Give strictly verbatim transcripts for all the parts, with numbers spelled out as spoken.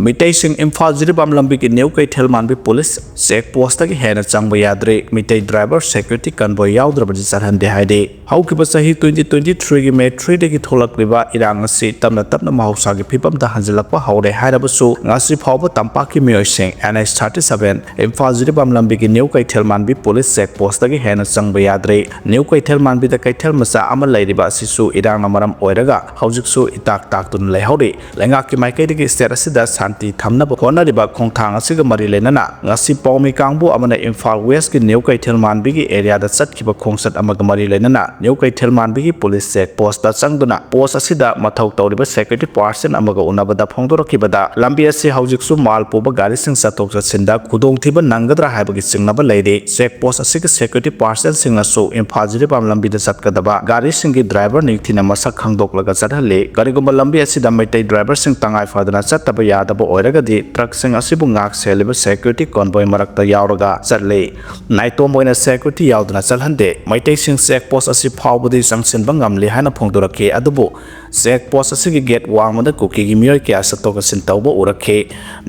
ꯃꯤꯇꯩꯁꯤꯡ ꯏꯝꯐꯥꯜ ꯖꯤꯔꯤꯕꯥꯝ ꯂꯝꯕꯤꯒꯤ ꯅ꯭ꯌꯨ ꯀꯩꯊꯦꯜ ꯃꯥꯟꯕꯤ police check ꯄꯣꯁꯇꯒꯤ ꯍꯦꯟꯅ ꯆꯪꯕ ꯌꯥꯗ꯭ꯔꯦ꯫ ꯃꯤꯇꯩ ꯗ꯭ꯔꯥꯏꯚꯔ ꯁꯦꯀ꯭ꯌꯨꯔꯤꯇꯤ ꯀꯟꯚꯣꯏ ꯌꯥꯎꯗ꯭ꯔꯕꯗꯤ ꯆꯠꯍꯟꯗꯦ ꯍꯥꯏꯔꯤ꯫ ꯍꯧꯈꯤꯕ ꯆꯍꯤ ꯇ꯭ꯋꯦꯟꯇꯤ ꯇ꯭ꯋꯦꯟꯇꯤ ꯊ꯭ꯔꯤꯒꯤ ꯃꯦ ꯊ꯭ꯔꯤꯗꯒꯤ ꯊꯣꯛꯂꯛꯂꯤꯕ ꯏꯔꯥꯡ ꯑꯁꯤ ꯇꯞꯅ ꯇꯞꯅ ꯃꯍꯧꯁꯥꯒꯤ ꯐꯤꯕꯝꯗ ꯍꯟꯖꯤꯜꯂꯛꯄ ꯍꯧꯔꯦ ꯍꯥꯏꯔꯕꯁꯨ, ꯉꯁꯤ ꯐꯥꯎꯕ ꯇꯝꯄꯥꯛꯀꯤ ꯃꯤꯑꯣꯏꯁꯤꯡ N H thirty seven Imphal Jiribam ꯂꯝꯕꯤꯒꯤ ꯅ꯭ꯌꯨ ꯀꯩꯊꯦꯜ ꯃꯥꯟꯕꯤ ꯄꯨꯂꯤꯁ ꯆꯦꯛ ꯄꯣꯁꯇꯒꯤ ꯍꯦꯟꯅ ꯆꯪꯕ ꯌꯥꯗ꯭ꯔꯦ꯫ ꯅ꯭ꯌꯨ ꯀꯩꯊꯦꯜ ꯃꯥꯟꯕꯤꯗ ꯀꯩꯊꯦꯜ ꯃꯆꯥ ꯑꯃ ꯂꯩꯔꯤꯕ ꯑꯁꯤꯁꯨ ꯏꯔꯥꯡꯅ ꯃꯔꯝ ꯑꯣꯏꯔꯒ ꯍꯧꯖꯤꯛꯁꯨ ꯏꯇꯥꯛ ꯇꯥꯛꯇꯨꯅ ꯂꯩꯍꯧꯔꯤ꯫ ꯂꯩꯉꯥꯛꯀꯤ ꯃꯥꯏꯀꯩꯗꯒꯤ ꯁ꯭ꯇꯦꯠ ꯑꯁꯤꯗ ꯁꯥꯟꯇꯤ ꯊꯝꯅꯕ ꯍꯣꯠꯅꯔꯤꯕ ꯈꯣꯡꯊꯥꯡ ꯑꯁꯤꯒ ꯃꯔꯤ ꯂꯩꯅꯅ ꯉꯁꯤ ꯄꯥꯎꯃꯤ ꯀꯥꯡꯕꯨ ꯑꯃꯅ ꯏꯝꯐꯥꯜ ꯋꯦꯁꯀꯤ ꯅ꯭ꯌꯨ ꯀꯩꯊꯦꯜ ꯃꯥꯟꯕꯤꯒꯤ ꯑꯦꯔꯤꯌꯥꯗ ꯆꯠꯈꯤꯕ ꯈꯣꯡꯆꯠ ꯑꯃꯒ ꯃꯔꯤ ꯂꯩꯅꯅ ꯅ꯭ꯌꯨ ꯀꯩꯊꯦꯜ ꯃꯥꯟꯕꯤꯒꯤ ꯄꯨꯂꯤꯁ ꯆꯦꯛ ꯄꯣꯁꯇ ꯆꯪꯗꯨꯅ ꯄꯣꯁ ꯑꯁꯤꯗ ꯃꯊꯧ ꯇꯧꯔꯤꯕ ꯁꯦꯀ꯭ꯌꯨꯔꯤꯇꯤ ꯄꯥꯔꯁꯟ ꯑꯃꯒ ꯎꯅꯕꯗ ꯐꯣꯡꯗꯣꯔꯛꯈꯤꯕꯗ, ꯂꯝꯕꯤ ꯑꯁꯤ ꯍꯧꯖꯤꯛꯁꯨ ꯃꯥꯜ ꯄꯨꯕ ꯒꯥꯔꯤꯁꯤꯡ ꯆꯠꯊꯣꯛ ꯆꯠꯁꯤꯟꯗ ꯈꯨꯗꯣꯡꯊꯤꯕ ꯅꯪꯒꯗ꯭ꯔꯥ ꯍꯥꯏꯕꯒꯤ ꯆꯤꯡꯅꯕ ꯂꯩꯔꯤ꯫ ꯆꯦꯛ ꯄꯣꯁ ꯑꯁꯤꯒꯤ ꯁꯦꯀ꯭ꯌꯨꯔꯤꯇꯤ ꯄꯥꯔꯁꯟꯁꯤꯡꯅꯁꯨ ꯏꯝꯐꯥꯜ ꯖꯤꯔꯤꯕꯥꯝ ꯂꯝꯕꯤꯗ ꯆꯠꯀꯗꯕ ꯒꯥꯔꯤꯁꯤꯡꯒꯤ ꯗ꯭ꯔꯥꯏꯚꯔ ꯅꯤꯡꯊꯤꯅ ꯃꯁꯛ ꯈꯪꯗꯣꯛꯂꯒ ꯆꯠꯍꯜꯂꯤ꯫ ꯀꯔꯤꯒꯨꯝꯕ ꯂꯝꯕꯤ ꯑꯁꯤꯗ ꯃꯩꯇꯩ ꯗ꯭ꯔꯥꯏꯚꯔꯁꯤꯡ ꯇꯉꯥꯏ ꯐꯗꯅ ꯆꯠꯇꯕ ꯌꯥꯗꯕ ꯑꯣꯏꯔꯒꯗꯤ, ꯇ꯭ꯔꯛꯁꯤꯡ ꯑꯁꯤꯕꯨ ꯉꯥꯛ ꯁꯦꯜꯂꯤꯕ ꯁꯦꯀ꯭ꯌꯨꯔꯤꯇꯤ ꯀꯣꯟꯚꯣꯏ ꯃꯔꯛꯇ ꯌꯥꯎꯔꯒ ꯆꯠꯂꯤ꯫ ꯅꯥꯏꯇꯣꯝ ꯑꯣꯏꯅ ꯁꯦꯀ꯭ꯌꯨꯔꯤꯇꯤ ꯌꯥꯎꯗꯅ ꯆꯠꯍꯟꯗꯦ꯫ ꯃꯩꯇꯩꯁꯤꯡ ꯆꯦꯛ ꯄꯣꯁ ꯑꯁꯤ ꯐꯥꯎꯕꯗꯤ ꯆꯪꯁꯤꯟꯕ ꯉꯝꯂꯤ ꯍꯥꯏꯅ ꯐꯣꯡꯗꯣꯔꯛꯈꯤ꯫ ꯑꯗꯨꯕꯨ ꯆꯦꯛ ꯄꯣꯁ ꯑꯁꯤꯒꯤ ꯒꯦꯠ ꯋꯥꯡꯃꯗ ꯀꯨꯀꯤꯒꯤ ꯃꯤꯑꯣꯏ ꯀꯌꯥ ꯆꯠꯊꯣꯛ ꯆꯠꯁꯤꯟ ꯇꯧꯕ ꯎꯔꯛꯈꯤ꯫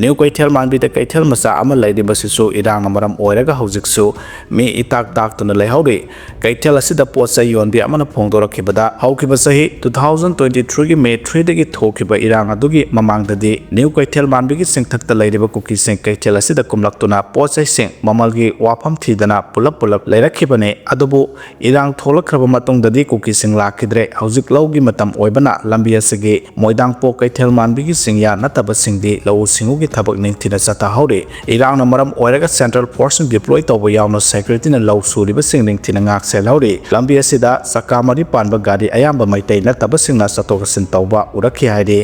ꯅ꯭ꯌꯨ ꯀꯩꯊꯦꯜ ꯃꯥꯟꯕꯤꯗ ꯀꯩꯊꯦꯜ ꯃꯆꯥ ꯑꯃ ꯂꯩꯔꯤꯕꯁꯤꯁꯨ ꯏꯔꯥꯡꯅ ꯃꯔꯝ ꯑꯣꯏꯔꯒ ꯍꯧꯖꯤꯛꯁꯨ ꯃꯤ ꯏꯇꯥꯛ ꯇꯥꯛꯇꯨꯅ ꯂꯩꯍꯧꯔꯤ꯫ ꯀꯩꯊꯦꯜ ꯑꯁꯤꯗ ꯄꯣꯠ ꯆꯩ ꯌꯣꯟꯕꯤ ꯑꯃꯅ ꯐꯣꯡꯗꯣꯔꯛꯈꯤꯕꯗ, ꯍꯧꯈꯤꯕ ꯆꯍꯤ ꯇꯨ ꯊꯥꯎꯖꯟ ꯇ꯭ꯋꯦꯟꯇꯤ ꯊ꯭ꯔꯤꯒꯤ ꯃꯦ ꯊ꯭ꯔꯤꯗꯒꯤ ꯊꯣꯛꯈꯤꯕ ꯏꯔꯥꯡ ꯑꯗꯨꯒꯤ ꯃꯃꯥꯡꯗꯗꯤ ꯅ꯭ꯌꯨ ꯀꯩꯊꯦꯜ ꯃꯥꯟꯕꯤꯒꯤ ꯆꯤꯡꯊꯛꯇ ꯂꯩꯔꯤꯕ ꯀꯨꯀꯤꯁꯤꯡ ꯀꯩꯊꯦꯜ ꯑꯁꯤꯗ ꯀꯨꯝꯂꯛꯇꯨꯅ ꯄꯣꯠ ꯆꯩꯁꯤꯡ ꯃꯃꯜꯒꯤ ꯋꯥꯐꯝ ꯊꯤꯗꯅ ꯄꯨꯂꯞ ꯄꯨꯂꯞ ꯂꯩꯔꯛꯈꯤꯕꯅꯤ꯫ ꯑꯗꯨꯕꯨ ꯏꯔꯥꯡ ꯊꯣꯛꯂꯛꯈ꯭ꯔꯕ ꯃꯇꯨꯡꯗꯗꯤ ꯀꯨꯀꯤꯁꯤꯡ ꯂꯥꯛꯈꯤꯗ꯭ꯔꯦ꯫ ꯍꯧꯖꯤꯛ ꯂꯧꯒꯤ ꯃꯇꯝ ꯑꯣꯏꯕꯅ ꯂꯝꯕꯤ ꯑꯁꯤꯒꯤ ꯃꯣꯏꯗꯥꯡꯄꯣꯛ ꯀꯩꯊꯦꯜ ꯃꯥꯟꯕꯤꯒꯤ ꯆꯤꯡꯌꯥ ꯅꯠꯇꯕꯁꯤꯡꯗꯤ ꯂꯧꯎ ꯁꯤꯡꯎꯒꯤ ꯊꯕꯛ ꯅꯤꯡꯊꯤꯅ ꯆꯠꯊꯍꯧꯔꯤ꯫ ꯏꯔꯥꯡꯅ ꯃꯔꯝ ꯑꯣꯏꯔꯒ ꯁꯦꯟꯇ꯭ꯔꯦꯜ ꯐꯣꯔꯁꯁꯤꯡ ꯗꯤꯄ꯭ꯂꯣꯏ ꯇꯧꯕ ꯌꯥꯎꯅ ꯁꯦꯀ꯭ꯌꯨꯔꯤꯇꯤꯅ ꯂꯧ ꯁꯨꯔꯤꯕꯁꯤꯡ ꯅꯤꯡꯊꯤꯅ ꯉꯥꯛ ꯁꯦꯜꯍꯧꯔꯤ꯫ ꯂꯝꯕꯤ ꯑꯁꯤꯗ ꯆꯀꯥ ꯃꯔꯤ ꯄꯥꯟꯕ ꯒꯥꯔꯤ ꯑꯌꯥꯝꯕ ꯃꯩꯇꯩ ꯅꯠꯇꯕꯁꯤꯡꯅ ꯆꯠꯊꯣꯛ ꯆꯠꯁꯤꯟ ꯇꯧꯕ ꯎꯔꯛꯈꯤ ꯍꯥꯏꯔꯤ꯫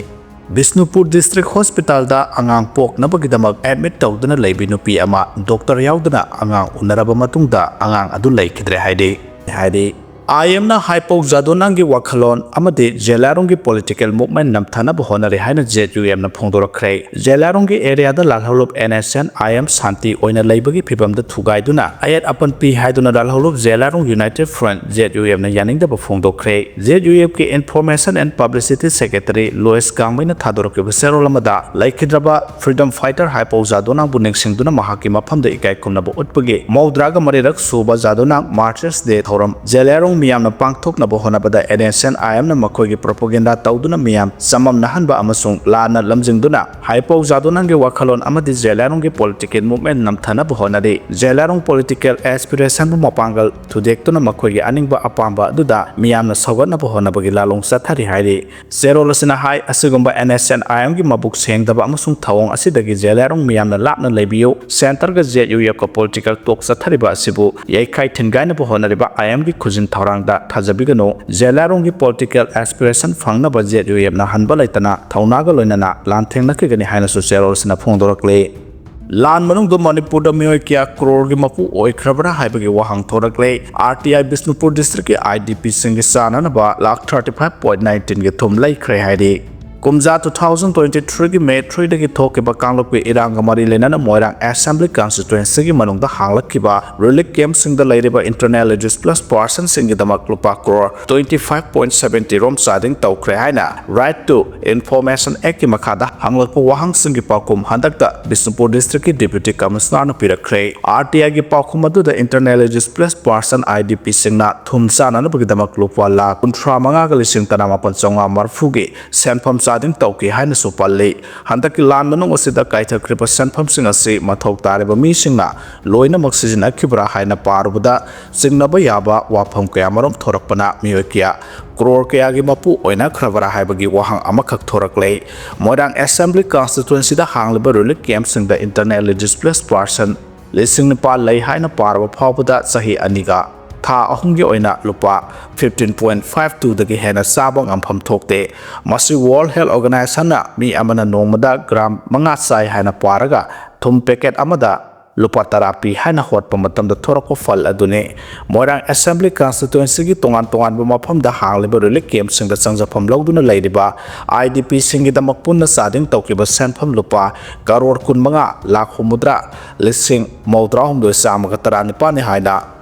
ꯕꯤꯁꯅꯨꯄꯨꯔ ꯗꯤꯁꯇ꯭ꯔꯤꯛ ꯍꯣꯁꯄꯤꯇꯥꯜꯗ ꯑꯉꯥꯡ ꯄꯣꯛꯅꯕꯒꯤꯗꯃꯛ ꯑꯦꯗꯃꯤꯠ ꯇꯧꯗꯨꯅ ꯂꯩꯕꯤ ꯅꯨꯄꯤ ꯑꯃ ꯗꯣꯛꯇꯔ ꯌꯥꯎꯗꯅ ꯑꯉꯥꯡ ꯎꯅꯔꯕ ꯃꯇꯨꯡꯗ ꯑꯉꯥꯡ ꯑꯗꯨ ꯂꯩꯈꯤꯗ꯭ꯔꯦ ꯍꯥꯏꯔꯤ꯫ ꯍꯥꯏꯔꯤ꯫ ꯑꯥꯏ ꯑꯦꯝꯅ ꯍꯥꯏꯄꯧ ꯖꯥꯗꯣꯅꯥꯡꯒꯤ ꯋꯥꯈꯜꯂꯣꯟ ꯑꯃꯗꯤ ꯖꯦꯂꯥꯏꯔꯣꯡꯒꯤ political movement ꯅꯝꯊꯅꯕ ꯍꯣꯠꯅꯔꯤ ꯍꯥꯏꯅ ꯖꯦꯠ ꯌꯨ ꯑꯦꯝꯅ ꯐꯣꯡꯗꯣꯔꯛꯈ꯭ꯔꯦ꯫ ꯖꯦꯂꯥꯏꯔꯣꯡꯒꯤ areaꯗ Lalhoulup N S N I M ꯁꯥꯟꯇꯤ ꯑꯣꯏꯅ ꯂꯩꯕꯒꯤ ꯐꯤꯕꯝꯗ ꯊꯨꯒꯥꯏꯗꯨꯅ ꯑꯌꯦꯠ ꯑꯄꯟ ꯄꯤ ꯍꯥꯏꯗꯨꯅ Lalhoulup Jelairong United Front, Z U ꯑꯦꯝꯅ ꯌꯥꯅꯤꯡꯗꯕ ꯐꯣꯡꯗꯣꯛꯈ꯭ꯔꯦ꯫ ꯖꯦꯠ ꯌꯨ ꯑꯦꯝꯒꯤ Information and Publicity Secretary Lois ꯒꯥꯡꯃꯩꯅ ꯊꯥꯗꯣꯔꯛꯈꯤꯕ ꯆꯦꯔꯣꯜ ꯑꯃꯗ, ꯂꯩꯈꯤꯗ꯭ꯔꯕ freedom fighter ꯍꯥꯏꯄꯧ ꯖꯥꯗꯣꯅꯥꯡꯕꯨ ꯅꯤꯡꯁꯤꯡꯗꯨꯅ ꯃꯍꯥꯛꯀꯤ ꯃꯐꯝꯗ ꯏꯀꯥꯏ ꯈꯨꯝꯅꯕ ꯎꯠꯄꯒꯤ ꯃꯧꯗ꯭ꯔꯥꯒ ꯃꯔꯤꯔꯛ ꯁꯨꯕ ꯖꯥꯗꯣꯅꯥꯡ Martyrs Day ꯊꯧꯔꯝ ꯖꯦꯂꯥꯏꯔꯣꯡ ꯃꯤꯌꯥꯝꯅ ꯄꯥꯡꯊꯣꯛꯅꯕ ꯍꯣꯠꯅꯕꯗ ꯑꯦꯟ ꯑꯦꯁ ꯑꯦꯟ ꯑꯥꯏ ꯑꯦꯝꯅ ꯃꯈꯣꯏꯒꯤ propaganda ꯇꯧꯗꯨꯅ ꯃꯤꯌꯥꯝ ꯆꯃꯝꯅꯍꯟꯕ ꯑꯃꯁꯨꯡ ꯂꯥꯟꯅ ꯂꯝꯖꯤꯡꯗꯨꯅ ꯍꯥꯏꯄꯧ ꯖꯥꯗꯣꯅꯥꯡꯒꯤ ꯋꯥꯈꯜꯂꯣꯟ ꯑꯃꯗꯤ ꯖꯦꯂꯥꯏꯔꯣꯡꯒꯤ political movement ꯅꯝꯊꯅꯕ ꯍꯣꯠꯅꯔꯤ꯫ ꯖꯦꯂꯥꯏꯔꯣꯡ political aspirationꯕꯨ ꯃꯄꯥꯡꯒꯜ ꯊꯨꯗꯦꯛꯇꯨꯅ ꯃꯈꯣꯏꯒꯤ ꯑꯅꯤꯡꯕ ꯑꯄꯥꯝꯕ ꯑꯗꯨꯗ ꯃꯤꯌꯥꯝꯅ ꯁꯧꯒꯠꯅꯕ ꯍꯣꯠꯅꯕꯒꯤ ꯂꯥꯂꯣꯡ ꯆꯠꯊꯔꯤ ꯍꯥꯏꯔꯤ꯫ ꯆꯦꯔꯣꯜ ꯑꯁꯤꯅ ꯍꯥꯏ, ꯑꯁꯤꯒꯨꯝꯕ ꯑꯦꯟ ꯑꯦꯁ ꯑꯦꯟ ꯑꯥꯏ ꯑꯦꯝꯒꯤ ꯃꯕꯨꯛ ꯁꯦꯡꯗꯕ ꯑꯃꯁꯨꯡ ꯊꯧꯑꯣꯡ ꯑꯁꯤꯗꯒꯤ ꯖꯦꯂꯥꯏꯔꯣꯡ ꯃꯤꯌꯥꯝꯅ ꯂꯥꯞꯅ ꯂꯩꯕꯤꯌꯨ꯫ Centreꯒ ꯖꯦꯠ ꯌꯨ ꯑꯦꯐꯀ political talk ꯆꯠꯊꯔꯤꯕ ꯑꯁꯤꯕꯨ ꯌꯩꯈꯥꯏ ꯊꯤꯟꯒꯥꯏꯅꯕ ꯍꯣꯠꯅꯔꯤꯕ ꯑꯥꯏ ꯑꯦꯝꯒꯤ ꯈꯨꯖꯤꯟ ꯊꯧꯔꯥꯡꯗ ꯊꯥꯖꯕꯤꯒꯅꯨ꯫ ꯖꯦꯂꯥꯏꯔꯣꯡꯒꯤ political aspiration ꯐꯪꯅꯕ ꯖꯦꯠ ꯌꯨ ꯑꯦꯐꯅ ꯍꯟꯕ ꯂꯩꯇꯅ ꯊꯧꯅꯥꯒ ꯂꯣꯏꯅꯅ ꯂꯥꯟꯊꯦꯡꯅꯈꯤꯒꯅꯤ ꯍꯥꯏꯅꯁꯨ ꯆꯦꯔꯣꯜ ꯑꯁꯤꯅ ꯐꯣꯡꯗꯣꯔꯛꯂꯤ꯫ ꯂꯥꯟ ꯃꯅꯨꯡꯗ ꯃꯅꯤꯄꯨꯔꯗ ꯃꯤꯑꯣꯏ ꯀꯌꯥ crore ꯒꯤ ꯃꯄꯨ ꯑꯣꯏꯈ꯭ꯔꯕ꯭ꯔꯥ ꯍꯥꯏꯕꯒꯤ ꯋꯥꯍꯪ ꯊꯣꯔꯛꯂꯦ꯫ ꯑꯥꯔ ꯇꯤ ꯑꯥꯏ ꯕꯤꯁꯅꯨꯄꯨꯔ districtꯀꯤ ꯑꯥꯏ ꯗꯤ ꯄꯤ ꯁꯤꯡꯒꯤ ꯆꯥꯅꯅꯕ lakh thirty five point nineteen ꯒꯤ ꯊꯨꯝ ꯂꯩꯈ꯭ꯔꯦ ꯍꯥꯏꯔꯤ꯫ ꯀꯨꯝꯖꯥ two thousand twenty threeꯒꯤ May threeꯗꯒꯤ ꯊꯣꯛꯈꯤꯕ ꯀꯥꯡꯂꯨꯞꯀꯤ ꯏꯔꯥꯡꯒ ꯃꯔꯤ ꯂꯩꯅꯅ ꯃꯣꯏꯔꯥꯡ Assembly Constituencyꯒꯤ ꯃꯅꯨꯡꯗ ꯍꯥꯡꯂꯛꯈꯤꯕ relief campꯁꯤꯡꯗ ꯂꯩꯔꯤꯕ internally displaced personꯁꯤꯡꯒꯤꯗꯃꯛ ꯂꯨꯄꯥ crore twenty five point seventy ꯔꯣꯝ ꯆꯥꯗꯤꯡ ꯇꯧꯈ꯭ꯔꯦ ꯍꯥꯏꯅ Right to Information Actꯀꯤ ꯃꯈꯥꯗ ꯍꯪꯂꯛꯄ ꯋꯥꯍꯪꯁꯤꯡꯒꯤ ꯄꯥꯎꯈꯨꯝ ꯍꯟꯗꯛꯇ ꯕꯤꯁꯅꯨꯄꯨꯔ districtꯀꯤ Deputy Commissionerꯅ ꯄꯤꯔꯛꯈ꯭ꯔꯦ꯫ ꯑꯥꯔ ꯇꯤ ꯑꯥꯏꯒꯤ ꯄꯥꯎꯈꯨꯝ ꯑꯗꯨꯗ internally displaced person, I D ꯄꯤꯁꯤꯡꯅ ꯊꯨꯝ ꯆꯥꯅꯅꯕꯒꯤꯗꯃꯛ ꯂꯨꯄꯥ ꯂꯥꯈ ꯀꯨꯟꯊ꯭ꯔꯥ ꯃꯉꯥꯒ ꯂꯤꯁꯤꯡ ꯇꯔꯥꯃꯥꯄꯜ ꯆꯥꯝꯃꯉꯥ ꯃꯔꯤꯐꯨꯒꯤ ꯁꯦꯟꯐꯝ ꯆꯥꯗꯤꯡ ꯇꯧꯈꯤ ꯍꯥꯏꯅꯁꯨ ꯄꯜꯂꯤ꯫ ꯍꯟꯗꯛꯀꯤ ꯂꯥꯟ ꯃꯅꯨꯡ ꯑꯁꯤꯗ ꯀꯥꯏꯊꯈ꯭ꯔꯤꯕ ꯁꯦꯟꯐꯝꯁꯤꯡ ꯑꯁꯤ ꯃꯊꯧ ꯇꯥꯔꯤꯕ ꯃꯤꯁꯤꯡꯅ ꯂꯣꯏꯅꯃꯛ ꯁꯤꯖꯤꯟꯅꯈꯤꯕ꯭ꯔꯥ ꯍꯥꯏꯅ ꯄꯥꯔꯨꯕꯗ ꯆꯤꯡꯅꯕ ꯌꯥꯕ ꯋꯥꯐꯝ ꯀꯌꯥꯃꯔꯨꯝ ꯊꯣꯔꯛꯄꯅ ꯃꯤꯑꯣꯏ ꯀꯌꯥ crore ꯀꯌꯥꯒꯤ ꯃꯄꯨ ꯑꯣꯏꯅꯈ꯭ꯔꯕ꯭ꯔꯥ ꯍꯥꯏꯕꯒꯤ ꯋꯥꯍꯪ ꯑꯃꯈꯛ ꯊꯣꯔꯛꯂꯦ꯫ ꯃꯣꯏꯔꯥꯡ Assembly Constituencyꯗ ꯍꯥꯡꯂꯤꯕ relief campꯁꯤꯡꯗ internally displaced person ꯂꯤꯁꯤꯡ ꯅꯤꯄꯥꯜ ꯂꯩ ꯍꯥꯏꯅ ꯄꯥꯔꯕ ꯐꯥꯎꯕꯗ ꯆꯍꯤ ꯑꯅꯤꯒ ꯊꯥ ꯑꯍꯨꯝꯒꯤ ꯑꯣꯏꯅ ꯂꯨꯄꯥ fifteen point five twoꯗꯒꯤ ꯍꯦꯟꯅ ꯆꯥꯕ ꯉꯝꯐꯝ ꯊꯣꯛꯇꯦ꯫ ꯃꯁꯤ World Health Organizationꯅ ꯃꯤ ꯑꯃꯅ ꯅꯣꯡꯃꯗ gram ꯃꯉꯥ ꯆꯥꯏ ꯍꯥꯏꯅ ꯄꯥꯔꯒ ꯊꯨꯝ packet ꯑꯃꯗ ꯂꯨꯄꯥ ꯇꯔꯥ ꯄꯤ ꯍꯥꯏꯅ ꯍꯣꯠꯄ ꯃꯇꯝꯗ ꯊꯣꯔꯛꯄ ꯐꯜ ꯑꯗꯨꯅꯤ꯫ ꯃꯣꯏꯔꯥꯡ Assembly Constituencyꯒꯤ ꯇꯣꯉꯥꯟ ꯇꯣꯉꯥꯟꯕ ꯃꯐꯝꯗ ꯍꯥꯡꯂꯤꯕ relief campꯁꯤꯡꯗ ꯆꯪꯖꯐꯝ ꯂꯧꯗꯨꯅ ꯂꯩꯔꯤꯕ IDPꯁꯤꯡꯒꯤꯗꯃꯛ ꯄꯨꯟꯅ ꯆꯥꯗꯤꯡ ꯇꯧꯈꯤꯕ ꯁꯦꯟꯐꯝ ꯂꯨꯄꯥ ꯀꯔꯣꯔ ꯀꯨꯟꯃꯉꯥ ꯂꯥꯈ ꯍꯨꯝꯐꯨꯇꯔꯥ ꯂꯤꯁꯤꯡ ꯃꯧꯗ꯭ꯔꯥꯍꯨꯝꯗꯣꯏ ꯆꯥꯝꯃꯒ ꯇꯔꯥꯅꯤꯄꯥꯟꯅꯤ ꯍꯥꯏꯅ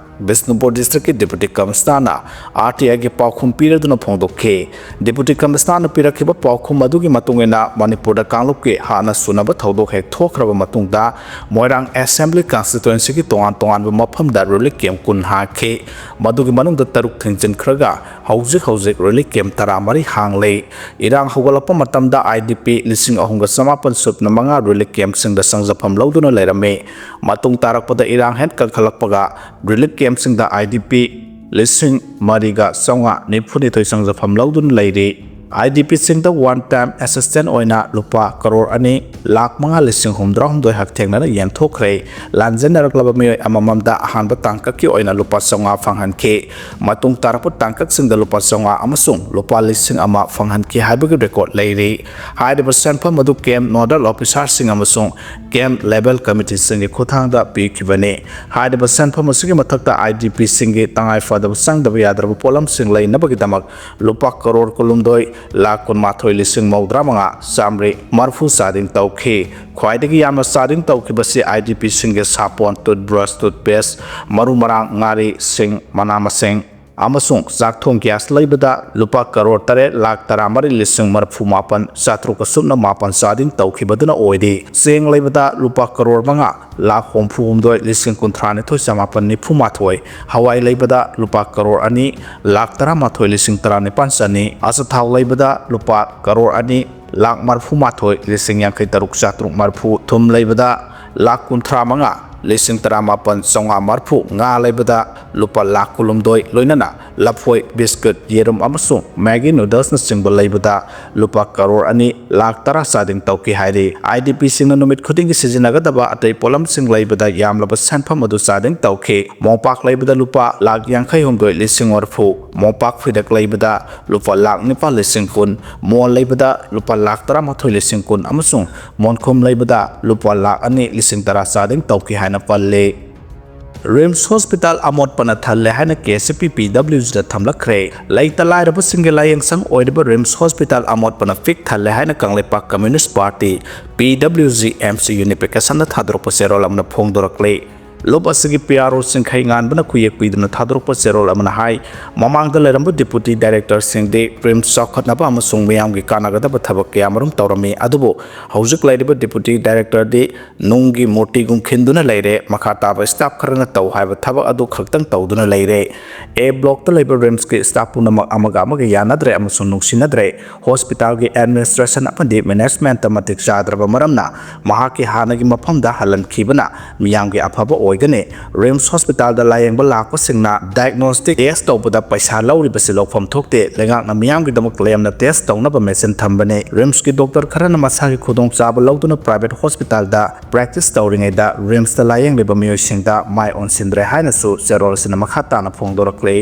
ꯕꯤꯁꯅꯨꯄꯨꯔ Districtꯀꯤ Deputy Commissionerꯅ RTIꯒꯤ ꯄꯥꯎꯈꯨꯝ ꯄꯤꯔꯗꯨꯅ ꯐꯣꯡꯗꯣꯛꯈꯤ꯫ Deputy Commissionerꯅ ꯄꯤꯔꯛꯈꯤꯕ ꯄꯥꯎꯈꯨꯝ ꯑꯗꯨꯒꯤ ꯃꯇꯨꯡ ꯏꯟꯅ, ꯃꯅꯤꯄꯨꯔꯗ ꯀꯥꯡꯂꯨꯞꯀꯤ ꯍꯥꯟꯅ ꯁꯨꯅꯕ ꯊꯧꯗꯣꯛ ꯍꯦꯛ ꯊꯣꯛꯈ꯭ꯔꯕ ꯃꯇꯨꯡꯗ, ꯃꯣꯏꯔꯥꯡ Assembly Constituencyꯒꯤ ꯇꯣꯉꯥꯟ ꯇꯣꯉꯥꯟꯕ ꯃꯐꯝꯗ relief camp ꯀꯨꯟ ꯍꯥꯡꯈꯤ꯫ ꯃꯗꯨꯒꯤ ꯃꯅꯨꯡꯗ ꯇꯔꯨꯛ ꯊꯤꯡꯖꯤꯟꯈ꯭ꯔꯒ, ꯍꯧꯖꯤꯛ ꯍꯧꯖꯤꯛ relief camp ꯇꯔꯥꯃꯔꯤ ꯍꯥꯡꯂꯤ꯫ ꯏꯔꯥꯡ ꯍꯧꯒꯠꯂꯛꯄ ꯃꯇꯝꯗ IDP ꯂꯤꯁꯤꯡ ꯑꯍꯨꯝꯒ ꯆꯃꯥꯄꯟ ꯁꯨꯞꯅ ꯃꯉꯥ relief campꯁꯤꯡꯗ ꯆꯪꯖꯐꯝ ꯂꯧꯗꯨꯅ ꯂꯩꯔꯝꯃꯤ꯫ ꯃꯇꯨꯡ ꯇꯥꯔꯛꯄꯗ ꯏꯔꯥꯡ ꯍꯦꯟ ꯀꯟꯈꯠꯂꯛꯄꯒ, relief campꯁꯤꯡꯗ IDP ꯂꯤꯁꯤꯡ ꯃꯔꯤꯒ ꯆꯥꯝꯃꯉꯥ ꯅꯤꯐꯨꯅꯤꯊꯣꯏ ꯆꯪꯖꯐꯝ ꯂꯧꯗꯨꯅ ꯂꯩꯔꯤ꯫ IDPꯁꯤꯡꯗ one time assistance ꯑꯣꯏꯅ ꯂꯨꯄꯥ ꯀꯔꯣꯔ ꯑꯅꯤ ꯂꯥꯈ ꯃꯉꯥ ꯂꯤꯁꯤꯡ ꯍꯨꯝꯐꯨꯇꯔꯥꯍꯨꯝꯗꯣꯏ ꯍꯛꯊꯦꯡꯅꯅ ꯌꯦꯟꯊꯣꯛꯈ꯭ꯔꯦ꯫ ꯂꯥꯟꯖꯦꯟꯅꯔꯛꯂꯕ ꯃꯤꯑꯣꯏ ꯑꯃꯃꯝꯗ ꯑꯍꯥꯟꯕ ꯇꯥꯡꯀꯛꯀꯤ ꯑꯣꯏꯅ ꯂꯨꯄꯥ ꯆꯥꯝꯃꯉꯥ ꯐꯪꯍꯟꯈꯤ꯫ ꯃꯇꯨꯡ ꯇꯥꯔꯛꯄ ꯇꯥꯡꯀꯛꯁꯤꯡꯗ ꯂꯨꯄꯥ ꯆꯥꯝꯃꯉꯥ ꯑꯃꯁꯨꯡ ꯂꯨꯄꯥ ꯂꯤꯁꯤꯡ ꯑꯃ ꯐꯪꯍꯟꯈꯤ ꯍꯥꯏꯕꯒꯤ record ꯂꯩꯔꯤ꯫ ꯍꯥꯏꯔꯤꯕ ꯁꯦꯟꯐꯝ ꯑꯗꯨ camp nodal officerꯁꯤꯡ ꯑꯃꯁꯨꯡ camp level committeeꯁꯤꯡꯒꯤ ꯈꯨꯠꯊꯥꯡꯗ ꯄꯤꯈꯤꯕꯅꯤ꯫ ꯍꯥꯏꯔꯤꯕ ꯁꯦꯟꯐꯝ ꯑꯁꯤꯒꯤ ꯃꯊꯛꯇ IDPꯁꯤꯡꯒꯤ ꯇꯉꯥꯏ ꯐꯗꯕ ꯆꯪꯗꯕ ꯌꯥꯗ꯭ꯔꯕ ꯄꯣꯠꯂꯝꯁꯤꯡ ꯂꯩꯅꯕꯒꯤꯗꯃꯛ ꯂꯨꯄꯥ ꯀꯔꯣꯔ ꯀꯨꯟꯍꯨꯝꯗꯣꯏ ꯂꯥꯈ ꯀꯨꯟꯃꯥꯊꯣꯏ ꯂꯤꯁꯤꯡ ꯃꯧꯗ꯭ꯔꯥ ꯃꯉꯥ ꯆꯥꯝꯃꯔꯤ ꯃꯔꯤꯐꯨ ꯆꯥꯗꯤꯡ ꯇꯧꯈꯤ꯫ ꯈ꯭ꯋꯥꯏꯗꯒꯤ ꯌꯥꯝꯅ ꯆꯥꯗꯤꯡ ꯇꯧꯈꯤꯕꯁꯤ IDPꯁꯤꯡꯒꯤ ꯁꯥꯄꯣꯟ, toothbrush, toothpaste, ꯃꯔꯨ ꯃꯔꯥꯡ, ꯉꯥꯔꯤ, ꯁꯤꯡ, ꯃꯅꯥ ꯃꯁꯤꯡ ꯑꯃꯁꯨꯡ ꯆꯥꯛ ꯊꯣꯡ gas ꯂꯩꯕꯗ ꯂꯨꯄꯥ ꯀꯔꯣꯔ ꯇꯔꯦꯠ ꯂꯥꯈ ꯇꯔꯥꯃꯔꯤ ꯂꯤꯁꯤꯡ ꯃꯔꯤꯐꯨ ꯃꯥꯄꯟ ꯆꯥꯇ꯭ꯔꯨꯛ ꯑꯁꯨꯝꯅ ꯃꯥꯄꯟ ꯆꯥꯗꯤꯡ ꯇꯧꯈꯤꯕꯗꯨꯅ ꯑꯣꯏꯔꯤ꯫ ꯆꯦꯡ ꯂꯩꯕꯗ ꯂꯨꯄꯥ ꯀꯔꯣꯔ ꯃꯉꯥ ꯂꯥꯈ ꯍꯨꯝꯐꯨ ꯍꯨꯝꯗꯣꯏ ꯂꯤꯁꯤꯡ ꯀꯨꯟꯊ꯭ꯔꯥ ꯅꯤꯊꯣꯏ ꯆꯃꯥꯄꯟ ꯅꯤꯐꯨ ꯃꯥꯊꯣꯏ, ꯍꯋꯥꯏ ꯂꯩꯕꯗ ꯂꯨꯄꯥ ꯀꯔꯣꯔ ꯑꯅꯤ ꯂꯥꯈ ꯇꯔꯥꯃꯥꯊꯣꯏ ꯂꯤꯁꯤꯡ ꯇꯔꯥꯅꯤꯄꯥꯟ ꯆꯅꯤ, ꯑꯆꯥꯊꯥꯎ ꯂꯩꯕꯗ ꯂꯨꯄꯥ ꯀꯔꯣꯔ ꯑꯅꯤ ꯂꯥꯈ ꯃꯔꯤꯐꯨ ꯃꯥꯊꯣꯏ ꯂꯤꯁꯤꯡ ꯌꯥꯡꯈꯩ ꯇꯔꯨꯛ ꯆꯥꯇ꯭ꯔꯨꯛ ꯃꯔꯤꯐꯨ, ꯊꯨꯝ ꯂꯩꯕꯗ ꯂꯥꯈ ꯀꯨꯟꯊ꯭ꯔꯥ ꯃꯉꯥ ꯂꯤꯁꯤꯡ ꯇꯔꯥꯃꯥꯄꯟ ꯆꯥꯝꯃꯉꯥ ꯃꯔꯤꯐꯨ, ꯉꯥ ꯂꯩꯕꯗ ꯂꯨꯄꯥ ꯂꯥꯈ ꯀꯨꯟꯍꯨꯝꯗꯣꯏ, ꯂꯣꯏꯅꯅ ꯂꯐꯣꯏ, biscuit, ꯌꯦꯔꯨꯝ ꯑꯃꯁꯨꯡ Maggi noodlesꯅꯆꯤꯡꯕ ꯂꯩꯕꯗ ꯂꯨꯄꯥ ꯀꯔꯣꯔ ꯑꯅꯤ ꯂꯥꯈ ꯇꯔꯥ ꯆꯥꯗꯤꯡ ꯇꯧꯈꯤ ꯍꯥꯏꯔꯤ꯫ IDPꯁꯤꯡꯅ ꯅꯨꯃꯤꯠ ꯈꯨꯗꯤꯡꯒꯤ ꯁꯤꯖꯤꯟꯅꯒꯗꯕ ꯑꯇꯩ ꯄꯣꯠꯂꯝꯁꯤꯡ ꯂꯩꯕꯗ ꯌꯥꯝꯂꯕ ꯁꯦꯟꯐꯝ ꯑꯗꯨ ꯆꯥꯗꯤꯡ ꯇꯧꯈꯤ꯫ ꯃꯣꯝꯄꯥꯛ ꯂꯩꯕꯗ ꯂꯨꯄꯥ ꯂꯥꯈ ꯌꯥꯡꯈꯩ ꯍꯨꯝꯗꯣꯏ ꯂꯤꯁꯤꯡ ꯃꯔꯤꯐꯨ, ꯃꯣꯝꯄꯥꯛ ꯐꯤꯗꯛ ꯂꯩꯕꯗ ꯂꯨꯄꯥ ꯂꯥꯈ ꯅꯤꯄꯥꯜ ꯂꯤꯁꯤꯡ ꯀꯨꯟ, ꯃꯣꯟ ꯂꯩꯕꯗ ꯂꯨꯄꯥ ꯂꯥꯈ ꯇꯔꯥꯃꯥꯊꯣꯏ ꯂꯤꯁꯤꯡ ꯀꯨꯟ ꯑꯃꯁꯨꯡ ꯃꯣꯟꯈꯨꯝ ꯂꯩꯕꯗ ꯂꯨꯄꯥ ꯂꯥꯈ ꯑꯅꯤ ꯂꯤꯁꯤꯡ ꯇꯔꯥ ꯆꯥꯗꯤꯡ ꯇꯧꯈꯤ ꯍꯥꯏ꯫ ꯍꯥꯏꯅ ꯄꯜꯂꯤ꯫ ꯔꯤꯝꯁ ꯍꯣꯁꯄꯤꯇꯥꯜ ꯑꯃꯣꯠꯄꯅ ꯊꯜꯂꯦ ꯍꯥꯏꯅ ꯀꯦ ꯑꯦꯁ ꯄꯤ ꯄꯤ ꯗꯕ꯭ꯂꯤꯎ ꯖꯤꯗ ꯊꯝꯂꯛꯈ꯭ꯔꯦ꯫ ꯂꯩꯇ ꯂꯥꯏꯔꯕꯁꯤꯡꯒꯤ ꯂꯥꯏꯌꯦꯡꯁꯪ ꯑꯣꯏꯔꯤꯕ ꯔꯤꯝꯁ ꯍꯣꯁꯄꯤꯇꯥꯜ ꯑꯃꯣꯠꯄꯅ ꯄꯤꯛ ꯊꯜꯂꯦ ꯍꯥꯏꯅ ꯀꯪꯂꯩꯄꯥꯛ ꯀꯝꯃ꯭ꯌꯨꯅꯤꯁ ꯄꯥꯔꯇꯤ, ꯄꯤ ꯗꯕ꯭ꯂꯤꯎ ꯖꯤ ꯑꯦꯝ ꯁꯤ ꯌꯨꯅꯤꯐꯤꯀꯦꯁꯟꯗ ꯊꯥꯗꯣꯔꯛꯄ ꯆꯦꯔꯣꯜ ꯑꯃꯅ ꯐꯣꯡꯗꯣꯔꯛꯂꯤ꯫ ꯂꯨꯞ ꯑꯁꯤꯒꯤ ꯄꯤ ꯑꯥꯔ ꯑꯣ ꯆꯤꯡꯈꯩ ꯉꯥꯟꯕꯅ ꯈꯨꯌꯦꯛ ꯄꯤꯗꯨꯅ ꯊꯥꯗꯣꯔꯛꯄ ꯆꯦꯔꯣꯜ ꯑꯃꯅ ꯍꯥꯏ, ꯃꯃꯥꯡꯗ ꯂꯩꯔꯝꯕ ꯗꯤꯄꯨꯇꯤ ꯗꯥꯏꯔꯦꯛꯇꯔꯁꯤꯡꯗꯤ ꯔꯤꯝꯁ ꯆꯥꯎꯈꯠꯅꯕ ꯑꯃꯁꯨꯡ ꯃꯤꯌꯥꯝꯒꯤ ꯀꯥꯟꯅꯒꯗꯕ ꯊꯕꯛ ꯀꯌꯥꯃꯔꯨꯝ ꯇꯧꯔꯝꯃꯤ, ꯑꯗꯨꯕꯨ ꯍꯧꯖꯤꯛ ꯂꯩꯔꯤꯕ ꯗꯤꯄꯨꯇꯤ ꯗꯥꯏꯔꯦꯛꯇꯔꯗꯤ ꯅꯨꯡꯒꯤ ꯃꯨꯔꯇꯤꯒꯨꯝ ꯈꯤꯟꯗꯨꯅ ꯂꯩꯔꯦ꯫ ꯃꯈꯥ ꯇꯥꯕ ꯁ꯭ꯇꯥꯐ ꯈꯔꯅ ꯇꯧ ꯍꯥꯏꯕ ꯊꯕꯛ ꯑꯗꯨ ꯈꯛꯇꯪ ꯇꯧꯗꯨꯅ ꯂꯩꯔꯦ꯫ ꯑꯦ ꯕ꯭ꯂꯣꯛꯇ ꯂꯩꯕ ꯔꯤꯝꯁꯀꯤ ꯁ꯭ꯇꯥꯐ ꯄꯨꯝꯅꯃꯛ ꯑꯃꯒ ꯑꯃꯒ ꯌꯥꯅꯗ꯭ꯔꯦ ꯑꯃꯁꯨꯡ ꯅꯨꯡꯁꯤꯅꯗ꯭ꯔꯦ꯫ ꯍꯣꯁꯄꯤꯇꯥꯜꯒꯤ ꯑꯦꯗꯃꯤꯅꯤꯁꯇ꯭ꯔꯦꯁꯟ ꯑꯃꯗꯤ ꯃꯦꯅꯦꯖꯃꯦꯟꯠꯇ ꯃꯇꯤꯛ ꯆꯥꯗ꯭ꯔꯕ ꯃꯔꯝꯅ ꯃꯍꯥꯛꯀꯤ ꯍꯥꯟꯅꯒꯤ ꯃꯐꯝꯗ ꯍꯜꯍꯟꯈꯤꯕꯅ ꯃꯤꯌꯥꯝꯒꯤ ꯑꯐꯕ ꯑꯣꯏꯒꯅꯤ꯫ ꯔꯤꯝꯁ ꯍꯣꯁꯄꯤꯇꯥꯜꯗ ꯂꯥꯌꯦꯡꯕ ꯂꯥꯛꯄꯁꯤꯡꯅ ꯗꯥꯏꯒꯅꯣꯁꯇꯤꯛ ꯇꯦꯁ ꯇꯧꯕꯗ ꯄꯩꯁꯥ ꯂꯧꯔꯤꯕꯁꯤ ꯂꯧꯐꯝ ꯊꯣꯛꯇꯦ꯫ ꯂꯩꯉꯥꯛꯅ ꯃꯤꯌꯥꯝꯒꯤꯗꯃꯛ ꯂꯦꯝꯅ ꯇꯦꯁ ꯇꯧꯅꯕ ꯃꯦꯁꯤꯟ ꯊꯝꯕꯅꯤ꯫ ꯔꯤꯝꯁꯀꯤ ꯗꯣꯛꯇꯔ ꯈꯔꯅ ꯃꯁꯥꯒꯤ ꯈꯨꯗꯣꯡꯆꯥꯕ ꯂꯧꯗꯨꯅ ꯄ꯭ꯔꯥꯏꯚꯦꯠ ꯍꯣꯁꯄꯤꯇꯥꯜꯗ ꯄ꯭ꯔꯦꯛꯇꯤꯁ ꯇꯧꯔꯤꯉꯩꯗ ꯔꯤꯝꯁꯇ ꯂꯥꯌꯦꯡꯂꯤꯕ ꯃꯤꯑꯣꯏꯁꯤꯡꯗ ꯃꯥꯏ ꯑꯣꯟꯁꯤꯟꯗ꯭ꯔꯦ ꯍꯥꯏꯅꯁꯨ ꯆꯦꯔꯣꯜ ꯑꯁꯤꯅ ꯃꯈꯥ ꯇꯥꯅ ꯐꯣꯡꯗꯣꯔꯛꯂꯤ꯫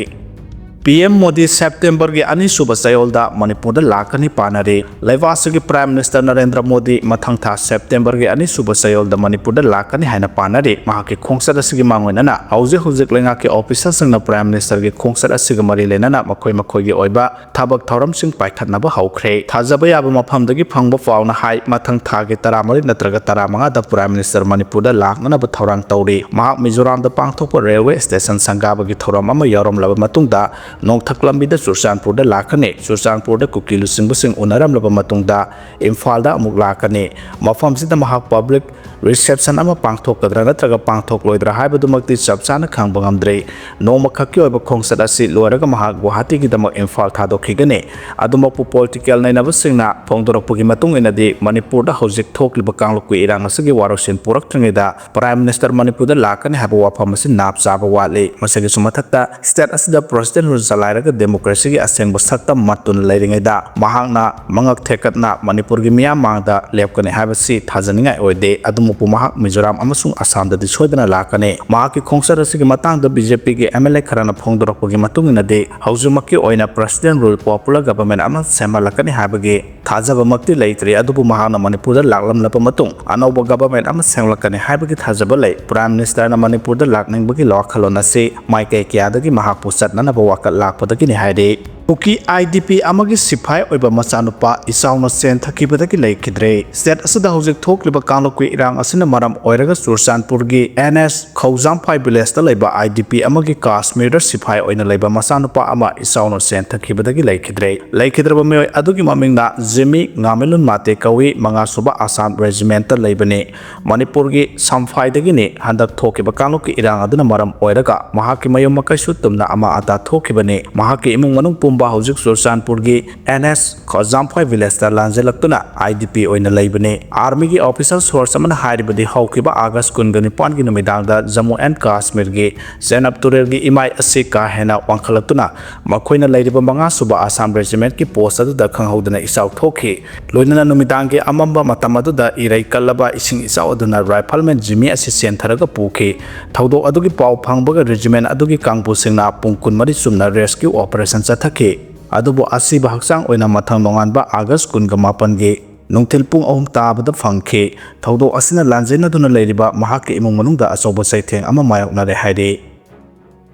ꯄꯤ ꯑꯦꯝ ꯃꯣꯗꯤ ꯁꯦꯞꯇꯦꯝꯕꯔꯒꯤ ꯑꯅꯤꯁꯨꯕ ꯆꯌꯣꯜꯗ ꯃꯅꯤꯄꯨꯔꯗ ꯂꯥꯛꯀꯅꯤ ꯄꯥꯅꯔꯤ꯫ ꯂꯩꯕꯥꯛ ꯑꯁꯤꯒꯤ ꯄ꯭ꯔꯥꯏꯝ ꯃꯤꯅꯤꯁꯇꯔ ꯅꯔꯦꯟꯗ꯭ꯔ ꯃꯣꯗꯤ ꯃꯊꯪ ꯊꯥ ꯁꯦꯞꯇꯦꯝꯕꯔꯒꯤ ꯑꯅꯤꯁꯨꯕ ꯆꯌꯣꯜꯗ ꯃꯅꯤꯄꯨꯔꯗ ꯂꯥꯛꯀꯅꯤ ꯍꯥꯏꯅ ꯄꯥꯅꯔꯤ꯫ ꯃꯍꯥꯛꯀꯤ ꯈꯣꯡꯆꯠ ꯑꯁꯤꯒꯤ ꯃꯥꯡꯑꯣꯏꯅꯅ ꯍꯧꯖꯤꯛ ꯍꯧꯖꯤꯛ ꯂꯩꯉꯥꯛꯀꯤ ꯑꯣꯐꯤꯁꯔꯁꯤꯡꯅ ꯄ꯭ꯔꯥꯏꯝ ꯃꯤꯅꯤꯁꯇꯔꯒꯤ ꯈꯣꯡꯆꯠ ꯑꯁꯤꯒ ꯃꯔꯤ ꯂꯩꯅꯅ ꯃꯈꯣꯏ ꯃꯈꯣꯏꯒꯤ ꯑꯣꯏꯕ ꯊꯕꯛ ꯊꯧꯔꯝꯁꯤꯡ ꯄꯥꯏꯈꯠꯅꯕ ꯍꯧꯈ꯭ꯔꯦ꯫ ꯊꯥꯖꯕ ꯌꯥꯕ ꯃꯐꯝꯗꯒꯤ ꯐꯪꯕ ꯄꯥꯎꯅ ꯍꯥꯏ, ꯃꯊꯪ ꯊꯥꯒꯤ ꯇꯔꯥꯃꯔꯤ ꯅꯠꯇ꯭ꯔꯒ ꯇꯔꯥꯃꯉꯥꯗ ꯄ꯭ꯔꯥꯏꯝ ꯃꯤꯅꯤꯁꯇꯔ ꯃꯅꯤꯄꯨꯔꯗ ꯂꯥꯛꯅꯅꯕ ꯊꯧꯔꯥꯡ ꯇꯧꯔꯤ꯫ ꯃꯍꯥꯛ ꯃꯤꯖꯣꯔꯥꯝꯗ ꯄꯥꯡꯊꯣꯛꯄ ꯔꯦꯜꯋꯦ ꯁ꯭ꯇꯦꯁꯟ ꯁꯪꯒꯥꯕꯒꯤ ꯊꯧꯔꯝ ꯑꯃ ꯌꯥꯎꯔꯝꯂꯕ ꯃꯇꯨꯡꯗ ꯅꯣꯡꯊꯛ ꯂꯝꯕꯤꯗ ꯆꯨꯔꯆꯥꯟꯄꯨꯔꯗ ꯂꯥꯛꯀꯅꯤ꯫ ꯆꯨꯔꯆꯥꯟꯄꯨꯔꯗ ꯀꯨꯀꯤ ꯂꯨꯆꯤꯡꯕꯁꯤꯡ ꯎꯅꯔꯝꯂꯕ ꯃꯇꯨꯡꯗ ꯏꯝꯐꯥꯜꯗ ꯑꯃꯨꯛ ꯂꯥꯛꯀꯅꯤ꯫ ꯃꯐꯝꯁꯤꯗ ꯃꯍꯥꯛ ꯄꯕ꯭ꯂꯤꯛ ꯔꯤꯁꯦꯞꯁꯟ ꯑꯃ ꯄꯥꯡꯊꯣꯛꯀꯗ꯭ꯔꯥ ꯅꯠꯇ꯭ꯔꯒ ꯄꯥꯡꯊꯣꯛꯂꯣꯏꯗ꯭ꯔꯥ ꯍꯥꯏꯕꯗꯨꯃꯛꯇꯤ ꯆꯞ ꯆꯥꯅ ꯈꯪꯕ ꯉꯝꯗ꯭ꯔꯤ꯫ ꯅꯣꯡꯃꯈꯛꯀꯤ ꯑꯣꯏꯕ ꯈꯣꯡꯆꯠ ꯑꯁꯤ ꯂꯣꯏꯔꯒ ꯃꯍꯥꯛ ꯒꯨꯋꯥꯍꯥꯇꯤꯒꯤꯗꯃꯛ ꯏꯝꯐꯥꯜ ꯊꯥꯗꯣꯛꯈꯤꯒꯅꯤ꯫ ꯑꯗꯨꯃꯛꯄꯨ ꯄꯣꯂꯤꯇꯤꯀꯦꯜ ꯅꯩꯅꯕꯁꯤꯡꯅ ꯐꯣꯡꯗꯣꯔꯛꯄꯒꯤ ꯃꯇꯨꯡ ꯏꯟꯅꯗꯤ ꯃꯅꯤꯄꯨꯔꯗ ꯍꯧꯖꯤꯛ ꯊꯣꯛꯂꯤꯕ ꯀꯥꯡꯂꯨꯞꯀꯤ ꯏꯔꯥꯡ ꯑꯁꯤꯒꯤ ꯋꯥꯔꯣꯏꯁꯤꯟ ꯄꯨꯔꯛꯇ꯭ꯔꯤꯉꯩꯗ ꯄ꯭ꯔꯥꯏꯝ ꯃꯤꯅꯤꯁꯇꯔ ꯃꯅꯤꯄꯨꯔꯗ ꯂꯥꯛꯀꯅꯤ ꯍꯥꯏꯕ ꯋꯥꯐꯝ ꯑꯁꯤ ꯅꯥꯞ ꯆꯥꯕ ꯋꯥꯠꯂꯤ꯫ ꯃꯁꯤꯒꯤꯁꯨ ꯃꯊꯛꯇ ꯁ꯭ꯇꯦꯠ ꯑꯁꯤꯗ ꯄ꯭ꯔꯁꯤꯗꯦꯟ ꯔꯨꯜ ꯆꯂꯥꯏꯔꯒ ꯗꯦꯃꯣꯀ꯭ꯔꯦꯁꯤꯒꯤ ꯑꯁꯦꯡꯕ ꯁꯛꯇꯝ ꯃꯠꯇꯨꯅ ꯂꯩꯔꯤꯉꯩꯗ ꯃꯍꯥꯛꯅ ꯃꯉꯛ ꯊꯦꯛꯀꯠꯅ ꯃꯅꯤꯄꯨꯔꯒꯤ ꯃꯤꯌꯥꯝ ꯃꯥꯡꯗ ꯂꯦꯞꯀꯅꯤ ꯍꯥꯏꯕꯁꯤ ꯊꯥꯖꯅꯤꯡꯉꯥꯏ ꯑꯣꯏꯗꯦ꯫ ꯑꯗꯨꯝ ꯑꯃꯨꯛꯄꯨ ꯃꯍꯥꯛ ꯃꯤꯖꯣꯔꯥꯝ ꯑꯃꯁꯨꯡ ꯑꯁꯥꯝꯗꯗꯤ ꯁꯣꯏꯗꯅ ꯂꯥꯛꯀꯅꯤ꯫ ꯃꯍꯥꯛꯀꯤ ꯈꯣꯡꯆꯠ ꯑꯁꯤꯒꯤ ꯃꯇꯥꯡꯗ ꯕꯤ ꯖꯦ ꯄꯤꯒꯤ ꯑꯦꯝ ꯑꯦꯜ ꯑꯦ ꯈꯔꯅ ꯐꯣꯡꯗꯣꯔꯛꯄꯒꯤ ꯃꯇꯨꯡ ꯏꯟꯅꯗꯤ, ꯍꯧꯖꯤꯛꯃꯛꯀꯤ ꯑꯣꯏꯅ President Rule popular government ꯑꯃ ꯁꯦꯝꯍꯜꯂꯛꯀꯅꯤ ꯍꯥꯏꯕꯒꯤ ꯊꯥꯖꯕꯃꯛꯇꯤ ꯂꯩꯇ꯭ꯔꯤ, ꯑꯗꯨꯕꯨ ꯃꯍꯥꯛꯅ ꯃꯅꯤꯄꯨꯔꯗ ꯂꯥꯛꯂꯝꯂꯕ ꯃꯇꯨꯡ ꯑꯅꯧꯕ government ꯑꯃ ꯁꯦꯝꯂꯛꯀꯅꯤ ꯍꯥꯏꯕꯒꯤ ꯊꯥꯖꯕ ꯂꯩ꯫ Prime Minister ꯅ ꯃꯅꯤꯄꯨꯔꯗ ꯂꯥꯛꯅꯤꯡꯕꯒꯤ ꯋꯥꯈꯜꯂꯣꯟ ꯑꯁꯤ ꯃꯥꯏꯀꯩ ꯀꯌꯥꯗꯒꯤ ꯃꯍꯥꯛꯄꯨ ꯆꯠꯅꯅꯕ ꯋꯥꯀꯠ ꯂꯥꯛꯄꯗꯒꯤꯅꯤ ꯍꯥꯏꯔꯤ꯫ ꯀꯨꯀꯤ ꯑꯥꯏ ꯗꯤ ꯄꯤ ꯑꯃꯒꯤ ꯁꯤꯐꯥꯏ ꯑꯣꯏꯕ ꯃꯆꯥꯅꯨꯄꯥ ꯏꯆꯥꯎꯅ ꯆꯦꯟꯊꯈꯤꯕꯗꯒꯤ ꯂꯩꯈꯤꯗ꯭ꯔꯦ꯫ State ꯑꯁꯤꯗ ꯍꯧꯖꯤꯛ ꯊꯣꯛꯂꯤꯕ ꯀꯥꯡꯂꯨꯞꯀꯤ ꯏꯔꯥꯡ ꯑꯁꯤꯅ ꯃꯔꯝ ꯑꯣꯏꯔꯒ ꯆꯨꯔꯆꯥꯟꯄꯨꯔꯒꯤ ꯑꯦꯟ ꯑꯦꯁ ꯈꯧꯖꯥꯝꯐꯥꯏ village ꯇ ꯂꯩꯕ ꯑꯥꯏ ꯗꯤ ꯄꯤ ꯑꯃꯒꯤ ꯀꯥꯁꯃꯤꯔꯗ ꯁꯤꯐꯥꯏ ꯑꯣꯏꯅ ꯂꯩꯕ ꯃꯆꯥꯅꯨꯄꯥ ꯑꯃ ꯏꯆꯥꯎꯅ ꯆꯦꯟꯊꯈꯤꯕꯗꯒꯤ ꯂꯩꯈꯤꯗ꯭ꯔꯦ꯫ ꯂꯩꯈꯤꯗ꯭ꯔꯕ ꯃꯤꯑꯣꯏ ꯑꯗꯨꯒꯤ ꯃꯃꯤꯡꯅ ꯖꯤꯃꯤ ꯉꯥꯃꯤꯂꯨꯟ ꯃꯥꯇꯦ ꯀꯧꯏ, ꯃꯉꯥ ꯁꯨꯕ ꯑꯁꯥꯝ regiment ꯇ ꯂꯩꯕꯅꯤ꯫ ꯃꯅꯤꯄꯨꯔꯒꯤ ꯁꯝꯐꯥꯏꯗꯒꯤꯅꯤ꯫ ꯍꯟꯗꯛ ꯊꯣꯛꯈꯤꯕ ꯀꯥꯡꯂꯨꯞꯀꯤ ꯏꯔꯥꯡ ꯑꯗꯨꯅ ꯃꯔꯝ ꯑꯣꯏꯔꯒ ꯃꯍꯥꯛꯀꯤ ꯃꯌꯨꯝ ꯃꯀꯩꯁꯨ ꯇꯨꯝꯅ ꯑꯃꯥ ꯑꯇꯥ ꯊꯣꯛꯈꯤꯕꯅꯤ꯫ ꯃꯍꯥꯛꯀꯤ ꯏꯃꯨꯡ ꯃꯅꯨꯡ ꯄꯨꯝꯕ ꯍꯧꯖꯤꯛ ꯆꯨꯔꯆꯥꯟꯄꯨꯔꯒꯤ ꯑꯦꯟ ꯑꯦꯁ ꯈꯣꯖꯥꯝꯐꯥꯏ village ꯇ ꯂꯥꯟꯖꯦꯜꯂꯛꯇꯨꯅ ꯑꯥꯏ ꯗꯤ ꯄꯤ ꯑꯣꯏꯅ ꯂꯩꯕꯅꯤ꯫ Army ꯒꯤ official source ꯑꯃꯅ ꯍꯥꯏꯔꯤꯕꯗꯤ, ꯍꯧꯈꯤꯕ August ꯀꯨꯟꯒ ꯅꯤꯄꯥꯟꯒꯤ ꯅꯨꯃꯤꯗꯥꯡꯗ ꯖꯝꯃꯨ and ꯀꯥꯁꯃꯤꯔꯒꯤ ꯆꯦꯅꯕ ꯇꯨꯔꯦꯜꯒꯤ ꯏꯃꯥꯏ ꯑꯁꯤ ꯀꯥ ꯍꯦꯟꯅ ꯋꯥꯡꯈꯠꯂꯛꯇꯨꯅ ꯃꯈꯣꯏꯅ ꯂꯩꯔꯤꯕ ꯃꯉꯥ ꯁꯨꯕ ꯑꯁꯥꯝ regiment ꯀꯤ post ꯑꯗꯨꯗ ꯈꯪꯍꯧꯗꯅ ꯏꯆꯥꯎ ꯊꯣꯛꯈꯤ꯫ ꯂꯣꯏꯅꯅ ꯅꯨꯃꯤꯗꯥꯡꯒꯤ ꯑꯃꯝꯕ ꯃꯇꯝ ꯑꯗꯨꯗ ꯏꯔꯩ ꯀꯜꯂꯕ ꯏꯁꯤꯡ ꯏꯆꯥꯎ ꯑꯗꯨꯅ rifleman ꯖꯤꯃꯤ ꯑꯁꯤ ꯆꯦꯟꯊꯔꯒ ꯄꯨꯈꯤ꯫ ꯊꯧꯗꯣꯛ ꯑꯗꯨꯒꯤ ꯄꯥꯎ ꯐꯪꯕꯒ regiment ꯑꯗꯨꯒꯤ ꯀꯥꯡꯕꯨꯁꯤꯡꯅ ꯄꯨꯡ ꯀꯨꯟꯃꯔꯤ ꯆꯨꯝꯅ rescue operation ꯆꯠꯊꯈꯤ꯫ ꯑꯗꯨꯕꯨ ꯑꯁꯤꯕ ꯍꯛꯆꯥꯡ ꯑꯣꯏꯅ ꯃꯊꯪ ꯅꯣꯡꯉꯥꯟꯕ August ꯀꯨꯟꯒ ꯃꯥꯄꯟꯒꯤ ꯅꯨꯡꯊꯤꯜ ꯄꯨꯡ ꯑꯍꯨꯝ ꯇꯥꯕꯗ ꯐꯪꯈꯤ꯫ ꯊꯧꯗꯣꯛ ꯑꯁꯤꯅ ꯂꯥꯟꯖꯦꯟꯅꯗꯨꯅ ꯂꯩꯔꯤꯕ ꯃꯍꯥꯛꯀꯤ ꯏꯃꯨꯡ ꯃꯅꯨꯡꯗ ꯑꯆꯧꯕ ꯆꯩꯊꯦꯡ ꯑꯃ ꯃꯥꯌꯣꯛꯅꯔꯦ ꯍꯥꯏꯔꯤ꯫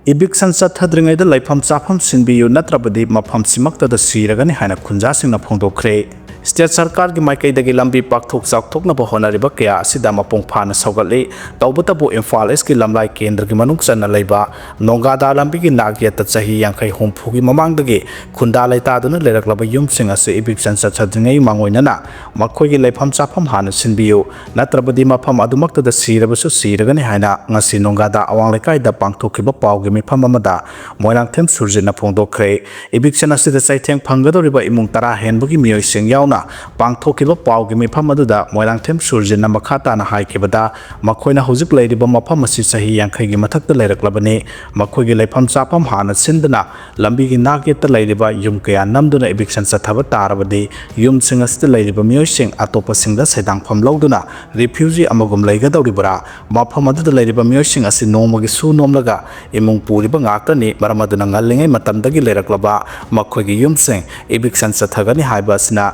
Eviction ꯆꯠꯊꯗ꯭ꯔꯤꯉꯩꯗ ꯂꯩꯐꯝ ꯆꯥꯐꯝ ꯁꯤꯟꯕꯤꯌꯨ, ꯅꯠꯇ꯭ꯔꯕꯗꯤ ꯃꯐꯝꯁꯤꯃꯛꯇꯗ ꯁꯤꯔꯒꯅꯤ ꯍꯥꯏꯅ ꯈꯨꯟꯖꯥꯁꯤꯡꯅ ꯐꯣꯡꯗꯣꯛꯈ꯭ꯔꯦ꯫ State ꯁꯔꯀꯥꯔꯒꯤ ꯃꯥꯏꯀꯩꯗꯒꯤ ꯂꯝꯕꯤ ꯄꯥꯛꯊꯣꯛ ꯆꯥꯎꯊꯣꯛꯅꯕ ꯍꯣꯠꯅꯔꯤꯕ ꯀꯌꯥ ꯑꯁꯤꯗ ꯃꯄꯨꯡ ꯐꯥꯅ ꯁꯧꯒꯠꯂꯤ꯫ ꯇꯧꯕꯇꯕꯨ ꯏꯝꯐꯥꯜ East ꯀꯤ ꯂꯝꯂꯥꯏ ꯀꯦꯟꯗ꯭ꯔꯒꯤ ꯃꯅꯨꯡ ꯆꯟꯅ ꯂꯩꯕ ꯅꯣꯡꯒꯥꯗꯥ ꯂꯝꯕꯤꯒꯤ ꯅꯥꯛ ꯌꯦꯠꯇ ꯆꯍꯤ ꯌꯥꯡꯈꯩ ꯍꯨꯝꯐꯨꯒꯤ ꯃꯃꯥꯡꯗꯒꯤ ꯈꯨꯟꯗꯥ ꯂꯩꯇꯥꯗꯨꯅ ꯂꯩꯔꯛꯂꯕ ꯌꯨꯝꯁꯤꯡ ꯑꯁꯤ eviction ꯆꯠꯊꯗ꯭ꯔꯤꯉꯩ ꯃꯥꯡꯑꯣꯏꯅꯅ ꯃꯈꯣꯏꯒꯤ ꯂꯩꯐꯝ ꯆꯥꯐꯝ ꯍꯥꯟꯅ ꯁꯤꯟꯕꯤꯌꯨ, ꯅꯠꯇ꯭ꯔꯕꯗꯤ ꯃꯐꯝ ꯑꯗꯨꯃꯛꯇꯗ ꯁꯤꯔꯕꯁꯨ ꯁꯤꯔꯒꯅꯤ ꯍꯥꯏꯅ ꯉꯁꯤ ꯅꯣꯡꯒꯥꯗꯥ ꯑꯋꯥꯡ ꯂꯩꯀꯥꯏꯗ ꯄꯥꯡꯊꯣꯛꯈꯤꯕ ꯄꯥꯎꯒꯤ ꯃꯤꯐꯝ ꯑꯃꯗ ꯃꯣꯏꯔꯥꯡꯊꯦꯝ ꯁꯨꯔꯖꯤꯠꯅ ꯐꯣꯡꯗꯣꯛꯈ꯭ꯔꯦ꯫ Eviction ꯑꯁꯤꯗ ꯆꯩꯊꯦꯡ ꯐꯪꯒꯗꯧꯔꯤꯕ ꯏꯃꯨꯡ ꯇꯔꯥ ꯍꯦꯟꯕꯒꯤ ꯃꯤꯑꯣꯏꯁꯤꯡ ꯌꯥꯎꯅ ꯄꯥꯡꯊꯣꯛꯈꯤꯕ ꯄꯥꯎꯒꯤ ꯃꯤꯐꯝ ꯑꯗꯨꯗ ꯃꯣꯏꯔꯥꯡꯊꯦꯝ ꯁꯨꯔꯖꯤꯠꯅ ꯃꯈꯥ ꯇꯥꯅ ꯍꯥꯏꯈꯤꯕꯗ, ꯃꯈꯣꯏꯅ ꯍꯧꯖꯤꯛ ꯂꯩꯔꯤꯕ ꯃꯐꯝ ꯑꯁꯤ ꯆꯍꯤ ꯌꯥꯡꯈꯩꯒꯤ ꯃꯊꯛꯇ ꯂꯩꯔꯛꯂꯕꯅꯤ꯫ ꯃꯈꯣꯏꯒꯤ ꯂꯩꯐꯝ ꯆꯥꯐꯝ ꯍꯥꯟꯅ ꯁꯤꯟꯗꯨꯅ ꯂꯝꯕꯤꯒꯤ ꯅꯥꯛ ꯌꯦꯠꯇ ꯂꯩꯔꯤꯕ ꯌꯨꯝ ꯀꯌꯥ ꯅꯝꯗꯨꯅ eviction ꯆꯠꯊꯕ ꯇꯥꯔꯕꯗꯤ, ꯌꯨꯝꯁꯤꯡ ꯑꯁꯤꯗ ꯂꯩꯔꯤꯕ ꯃꯤꯑꯣꯏꯁꯤꯡ ꯑꯇꯣꯞꯄꯁꯤꯡꯗ ꯁꯩꯗꯥꯡꯐꯝ ꯂꯧꯗꯨꯅ refugee ꯑꯃꯒꯨꯝ ꯂꯩꯒꯗꯧꯔꯤꯕ꯭ꯔꯥ? ꯃꯐꯝ ꯑꯗꯨꯗ ꯂꯩꯔꯤꯕ ꯃꯤꯑꯣꯏꯁꯤꯡ ꯑꯁꯤ ꯅꯣꯡꯃꯒꯤ ꯁꯨ ꯅꯣꯝꯂꯒ ꯏꯃꯨꯡ ꯄꯨꯔꯤꯕ ꯉꯥꯛꯇꯅꯤ꯫ ꯃꯔꯝ ꯑꯗꯨꯅ ꯉꯜꯂꯤꯉꯩ ꯃꯇꯝꯗꯒꯤ ꯂꯩꯔꯛꯂꯕ ꯃꯈꯣꯏꯒꯤ ꯌꯨꯝꯁꯤꯡ eviction ꯆꯠꯊꯒꯅꯤ ꯍꯥꯏꯕ ꯑꯁꯤꯅ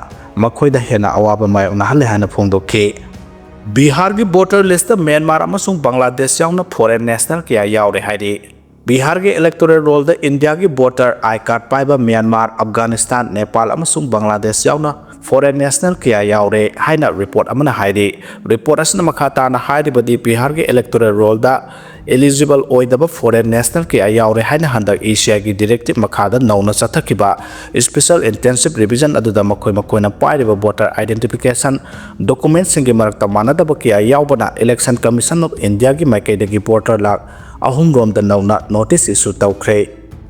ꯃꯈꯣꯏꯗ ꯍꯦꯟꯅ ꯑꯋꯥꯕ ꯃꯥꯌꯣꯛꯅꯍꯜꯂꯦ ꯍꯥꯏꯅ ꯐꯣꯡꯗꯣꯛꯈꯤ꯫ ꯕꯤꯍꯥꯔꯒꯤ voter listꯇ ꯃ꯭ꯌꯥꯟꯃꯥꯔ ꯑꯃꯁꯨꯡ ꯕꯪꯒ꯭ꯂꯥꯗꯦꯁ ꯌꯥꯎꯅ foreign national ꯀꯌꯥ ꯌꯥꯎꯔꯦ ꯍꯥꯏꯔꯤ꯫ ꯕꯤꯍꯥꯔꯒꯤ electoral rollꯗ ꯏꯟꯗꯤꯌꯥꯒꯤ voter I card ꯄꯥꯏꯕ ꯃ꯭ꯌꯥꯟꯃꯥꯔ, ꯑꯐꯒꯥꯅꯤꯁꯇꯥꯟ, ꯅꯦꯄꯥꯜ ꯑꯃꯁꯨꯡ ꯕꯪꯒ꯭ꯂꯥꯗꯦꯁ ꯌꯥꯎꯅ foreign national ꯀꯌꯥ ꯌꯥꯎꯔꯦ ꯍꯥꯏꯅ report ꯑꯃꯅ ꯍꯥꯏꯔꯤ꯫ Report ꯑꯁꯤꯅ ꯃꯈꯥ ꯇꯥꯅ ꯍꯥꯏꯔꯤꯕꯗꯤ, ꯕꯤꯍꯥꯔꯒꯤ electoral rollꯗ eligible ꯑꯣꯏꯗꯕ foreign national ꯀꯌꯥ ꯌꯥꯎꯔꯦ ꯍꯥꯏꯅ ꯍꯟꯗꯛ ECIꯒꯤ directive ꯃꯈꯥꯗ ꯅꯧꯅ ꯆꯠꯊꯈꯤꯕ special intensive revision ꯑꯗꯨꯗ ꯃꯈꯣꯏ ꯃꯈꯣꯏꯅ ꯄꯥꯏꯔꯤꯕ voter identification documentꯁꯤꯡꯒꯤ ꯃꯔꯛꯇ ꯃꯥꯟꯅꯗꯕ ꯀꯌꯥ ꯌꯥꯎꯕꯅ Election Commission of Indiaꯒꯤ ꯃꯥꯏꯀꯩꯗꯒꯤ voter ꯂꯥꯈ ꯑꯍꯨꯝ ꯔꯣꯝꯗ ꯅꯧꯅ notice issue ꯇꯧꯈ꯭ꯔꯦ꯫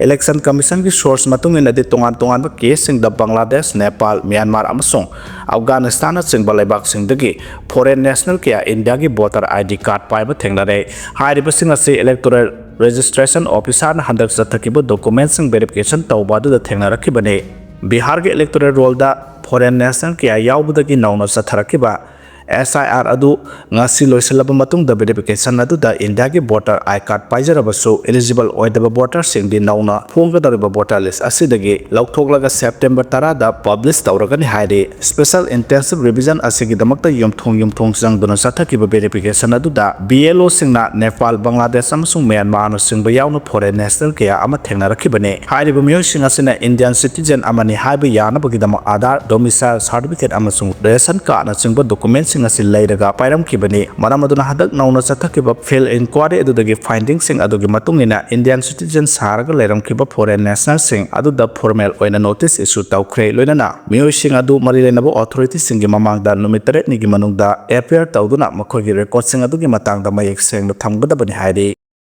Election Commissionꯒꯤ source ꯃꯇꯨꯡ ꯏꯟꯅꯗꯤ, ꯇꯣꯉꯥꯟ ꯇꯣꯉꯥꯟꯕ caseꯁꯤꯡꯗ ꯕꯪꯒ꯭ꯂꯥꯗꯦꯁ, ꯅꯦꯄꯥꯜ, ꯃ꯭ꯌꯥꯟꯃꯥꯔ ꯑꯃꯁꯨꯡ ꯑꯐꯒꯥꯅꯤꯁꯇꯥꯟꯅꯆꯤꯡꯕ ꯂꯩꯕꯥꯛꯁꯤꯡꯗꯒꯤ foreign national ꯀꯌꯥ ꯏꯟꯗꯤꯌꯥꯒꯤ voter ID card ꯄꯥꯏꯕ ꯊꯦꯡꯅꯔꯦ꯫ ꯍꯥꯏꯔꯤꯕꯁꯤꯡ ꯑꯁꯤ electoral registration officerꯅ ꯍꯟꯗꯛ ꯆꯠꯊꯈꯤꯕ documentꯁꯤꯡ verification ꯇꯧꯕ ꯑꯗꯨꯗ ꯊꯦꯡꯅꯔꯛꯈꯤꯕꯅꯤ꯫ ꯕꯤꯍꯥꯔꯒꯤ electoral rollꯗ foreign national ꯀꯌꯥ ꯌꯥꯎꯕꯗꯒꯤ ꯅꯧꯅ ꯆꯠꯊꯔꯛꯈꯤꯕ SIR ꯑꯗꯨ ꯉꯁꯤ ꯂꯣꯏꯁꯤꯜꯂꯕ ꯃꯇꯨꯡꯗ verification ꯑꯗꯨꯗ ꯏꯟꯗꯤꯌꯥꯒꯤ voter I card ꯄꯥꯏꯖꯔꯕꯁꯨ eligible ꯑꯣꯏꯗꯕ voterꯁꯤꯡꯗꯤ ꯅꯧꯅ ꯐꯣꯡꯒꯗꯧꯔꯤꯕ voter list ꯑꯁꯤꯗꯒꯤ ꯂꯧꯊꯣꯛꯂꯒ September ꯇꯔꯥꯗ publish ꯇꯧꯔꯒꯅꯤ ꯍꯥꯏꯔꯤ꯫ Special intensive revision ꯑꯁꯤꯒꯤꯗꯃꯛꯇ ꯌꯨꯝꯊꯣꯡ ꯌꯨꯝꯊꯣꯡ ꯆꯪꯗꯨꯅ ꯆꯠꯊꯈꯤꯕ verification ꯑꯗꯨꯗ BLOꯁꯤꯡꯅ ꯅꯦꯄꯥꯜ, ꯕꯪꯒ꯭ꯂꯥꯗꯦꯁ ꯑꯃꯁꯨꯡ ꯃ꯭ꯌꯥꯟꯃꯥꯔꯅꯆꯤꯡꯕ ꯌꯥꯎꯅ foreign national ꯀꯌꯥ ꯑꯃ ꯊꯦꯡꯅꯔꯛꯈꯤꯕꯅꯤ꯫ ꯍꯥꯏꯔꯤꯕ ꯃꯤꯑꯣꯏꯁꯤꯡ ꯑꯁꯤꯅ Indian citizen ꯑꯃꯅꯤ ꯍꯥꯏꯕ ꯌꯥꯅꯕꯒꯤꯗꯃꯛ Aadhaar, domicile certificate ꯑꯃꯁꯨꯡ ration cardꯅꯆꯤꯡꯕ documentꯁꯤꯡ ꯑꯁꯤ ꯂꯩꯔꯒ ꯄꯥꯏꯔꯝꯈꯤꯕꯅꯤ꯫ ꯃꯔꯝ ꯑꯗꯨꯅ ꯍꯟꯗꯛ ꯅꯧꯅ ꯆꯠꯊꯈꯤꯕ field inquiry ꯑꯗꯨꯗꯒꯤ findingꯁꯤꯡ ꯑꯗꯨꯒꯤ ꯃꯇꯨꯡ ꯏꯟꯅ Indian citizen ꯁꯥꯔꯒ ꯂꯩꯔꯝꯈꯤꯕ foreign nationalꯁꯤꯡ ꯑꯗꯨꯗ formal ꯑꯣꯏꯅ notice issue ꯇꯧꯈ꯭ꯔꯦ꯫ ꯂꯣꯏꯅꯅ ꯃꯤꯑꯣꯏꯁꯤꯡ ꯑꯗꯨ ꯃꯔꯤ ꯂꯩꯅꯕ authorityꯁꯤꯡꯒꯤ ꯃꯃꯥꯡꯗ ꯅꯨꯃꯤꯠ ꯇꯔꯦꯠꯅꯤꯒꯤ ꯃꯅꯨꯡꯗ appear ꯇꯧꯗꯨꯅ ꯃꯈꯣꯏꯒꯤ recordꯁꯤꯡ ꯑꯗꯨꯒꯤ ꯃꯇꯥꯡꯗ ꯃꯌꯦꯛ ꯁꯦꯡꯅ ꯊꯝꯒꯗꯕꯅꯤ ꯍꯥꯏꯔꯤ꯫